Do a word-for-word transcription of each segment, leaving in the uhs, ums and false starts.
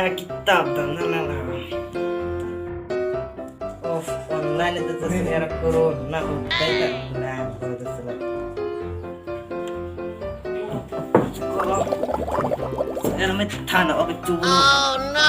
Kitab dam na lang lang. Of online itu tuh sekarang corona utai tak lang kalau tuh selek. Sekarang main tanah oke cubu. Oh no.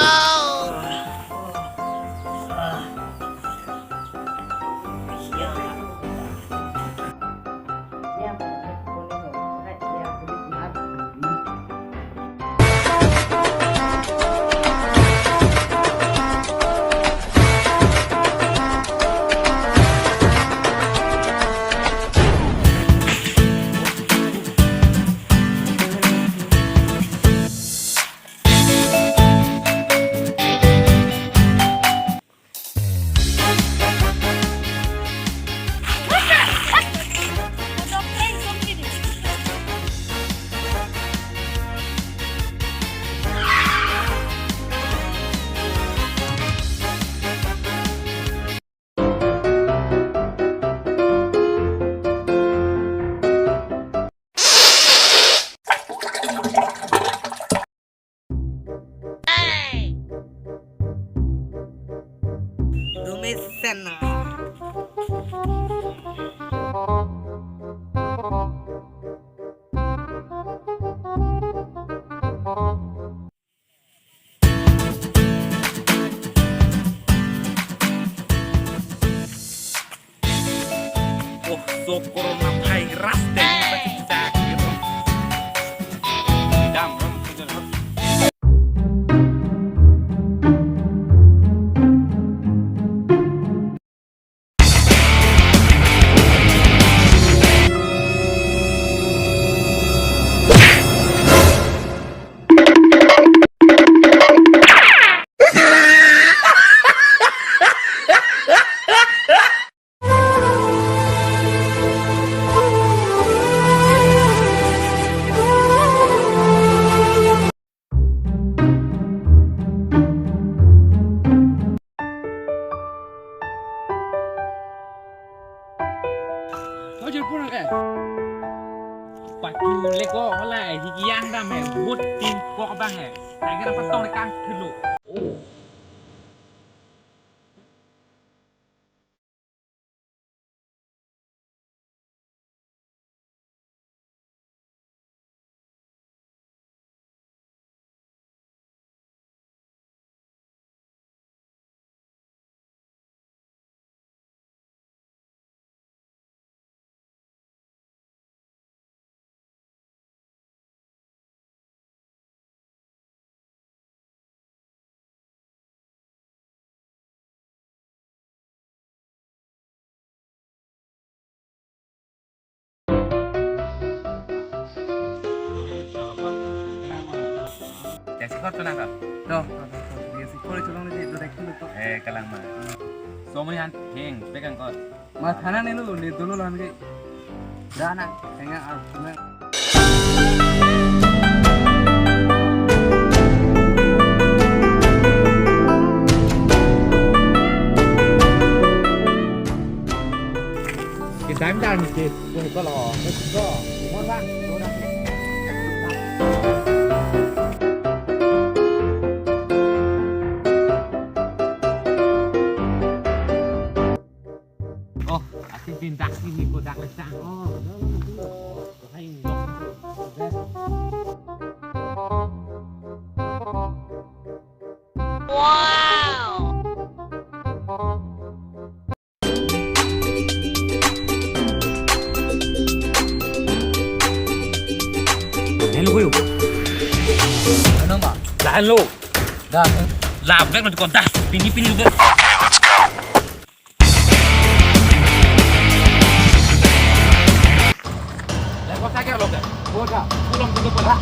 Dumesen na. Oh, so coronavirus dei, pasti bisa gitu. Dam, dam, dam, dam. Ojol pun ke. Patu leko hola higi yang dam he, vote tin kok bang he. Tiger apa tong lekang kilo. Jasi kot penang kap? Toh, toh, toh, toh. Jasi kot itu lang di, itu dek dulu toh. Eh, kalang ma. Somoi han heng, pegang kot. Ma thana nenu le dolo lan ke. Dana, tenga a, tenga. Ke time dan ke, ke ko lo. Ke ko. Mo sa, ko na. Oh, asin pindak sini kodak lesang. Oh, hai. Wow. Hello, boy. Ano ba? Lahan lo. Da. Labek na ko das. Pini, pini, labek. Leko saker lo ke? Boda. Pulang dulu boda.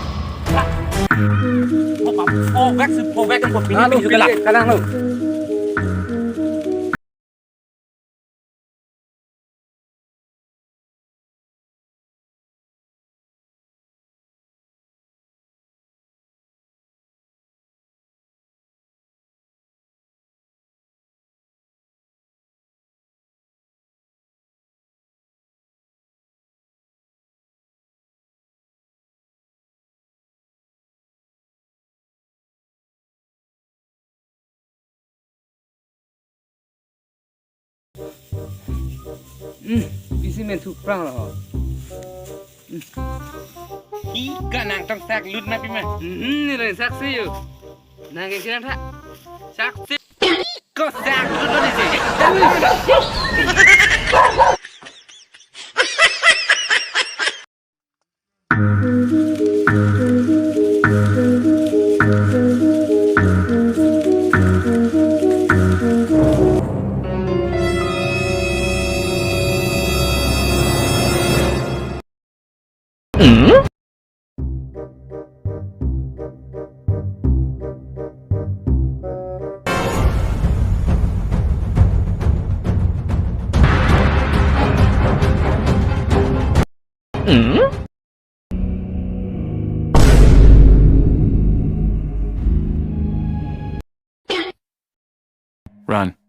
Phobak si phobak yang ko pini, lalu pini juga lah. Kalang lo. Hmm, pisi men thu prang lo. Hi ka nang tong sak lut ma pima. Hmm, ni reng sak si yo. Nang ke kira tha. Sak si. Ko sak lut lo ni si. Run.